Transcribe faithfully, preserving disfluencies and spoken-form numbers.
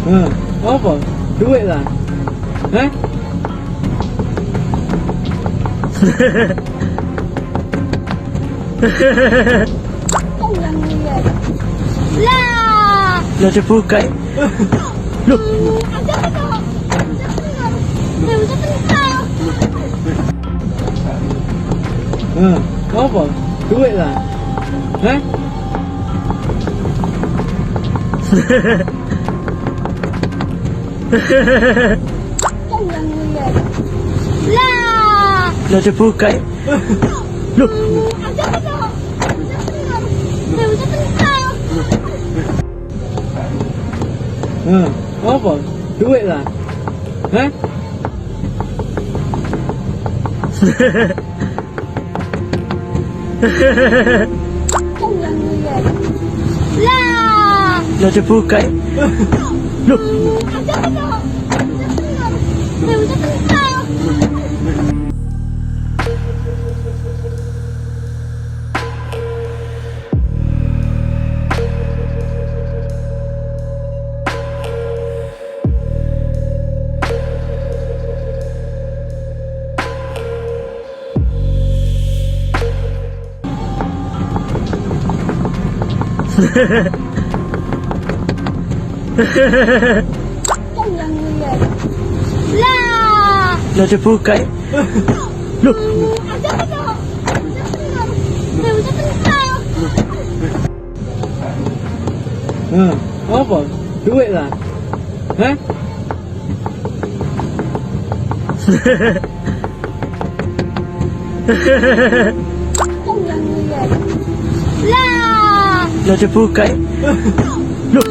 Ha, apa? Duit lah. Ha? Lah! Lah terbuka. Loh. Ha, apa? Duit lah. Ha? Lah! Lah terbuka. Loh. Ha, apa? Duit lah. Ha? Lah! Lah terbuka. Loh. Lah! Lah terbuka. Loh. Ha, apa? Duit lah. Ha? Lah! Lah terbuka. Loh.